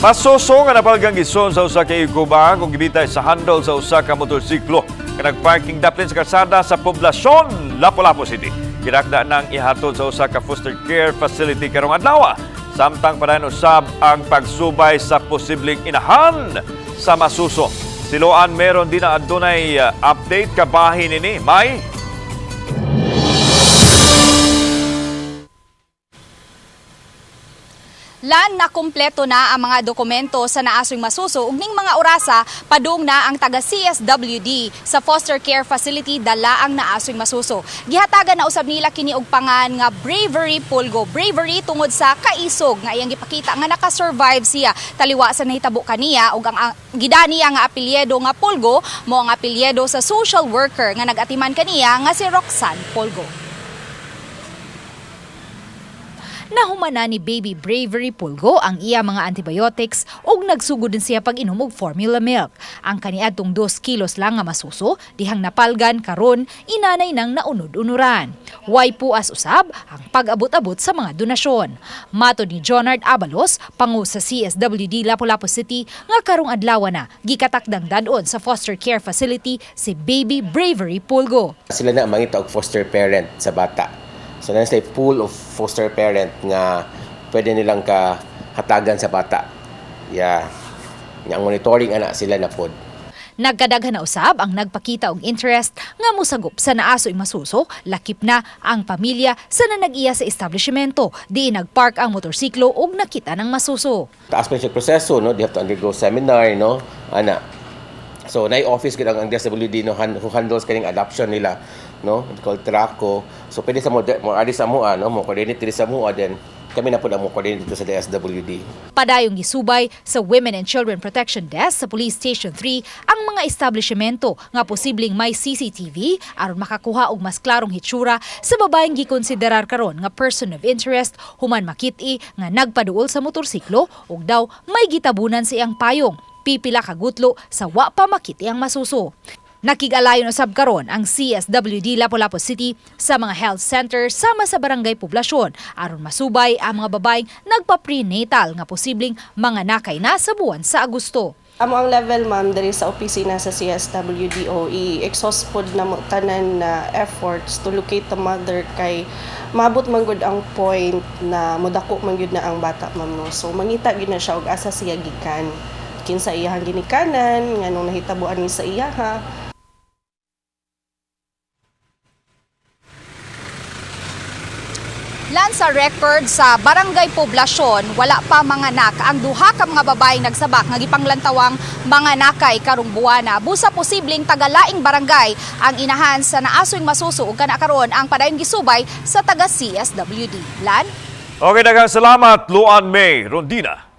Masuso nga napalgang gison sa usa ka igubang kung gibitay sa handle sa usa ka motorsiklo nga nagparking daplin sa kalsada sa poblasyon Lapu-Lapu City. Girakda nang ihatod sa usa ka foster care facility karong adlaw. Samtang padayon usab ang pagsubay sa posibleng inahan sa masuso. Si Loan meron din na adunay update kabahin ini. May Lan na kumpleto na ang mga dokumento sa naasoy masuso ug ning mga orasa padung na ang taga CSWD sa foster care facility dala ang naasoy masuso. Gihatagan na usab nila kini og pangan nga Bravery Pulgo. Bravery tungod sa kaisog nga iyang gipakita nga naka-survive siya taliwa sa nahitabo kaniya ug ang gidani nga apelyido nga Pulgo mo ang apelyido sa social worker nga nag-atiman kaniya nga si Roxanne Pulgo. Nahumana ni Baby Bravery Pulgo ang iya mga antibiotics ug nagsugod din siya pag-inom og formula milk. Ang kaniadtong 2 kilos lang nga masuso, dihang napalgan karon inanay nang naunod-unuran. Way puas usab ang pag-abot-abot sa mga donasyon. Matod ni Jonard Abalos, pangu sa CSWD Lapu-Lapu City, nga karong adlaw na gikatakdang dadon sa foster care facility si Baby Bravery Pulgo. Sila na mangita og foster parent sa bata. So na sila pool of foster parent nga pwede nilang ka hatagan sa bata. Yeah. Nga ang monitoring ana sila na pod. Nagkadaghan na usab ang nagpakita og interest nga mosagop sa naasoy masuso, lakip na ang pamilya sa nanag-iya sa establishmento. Di nagpark ang motorsiklo ug nakita ng masuso. Taas pa siya proseso, no? They have to undergo seminar, no? Ana. So nay office gid ang DSWD, no, who handles kaning adoption nila, no? Called Traco. So pwede sa mo mo adi sa mua, no? Mo coordinate diri sa mua, then kami na pud ang mo coordinate dito sa DSWD. Padayong gisubay sa Women and Children Protection Desk sa Police Station 3 ang mga establishmento nga posibleng may CCTV aron makakuha og mas klarong hitsura sa babaeng gikonsiderar karon nga person of interest human makit-i nga nagpaduol sa motorsiklo ug daw may gitabunan sa iyang payong pipila ka gutlo sa wa pa makit-i ang masuso. Nakig-alayon usab karon ang CSWD Lapu-Lapu City sa mga health center sama sa barangay poblasyon aron masubay ang mga babaeng nagpa-prenatal nga posibleng mga nakay na sa buwan sa Agosto. Amo ang level, ma'am, diri sa opisina sa CSWDO, i-exhaust pod na mo tanan na efforts to locate the mother kay maabot man gud ang point na modako man gyud na ang bata, ma'am, no. So mangita gyud na siya og asa siya gikan. Kinsa iyahang ginikanan, nganong nahitabuan ni sa iyaha. Lan sa record sa Barangay Poblasyon, wala pa manganak ang duha ka mga babaeng nagsabak nga gipanglantawang mga nakay karong buwana. Busa posibleng tagalaing barangay ang inahan sa naasoy masuso ug kana karon ang padayong gisubay sa taga CSWD. Lan? Okay, daghang salamat Luan May Rondina.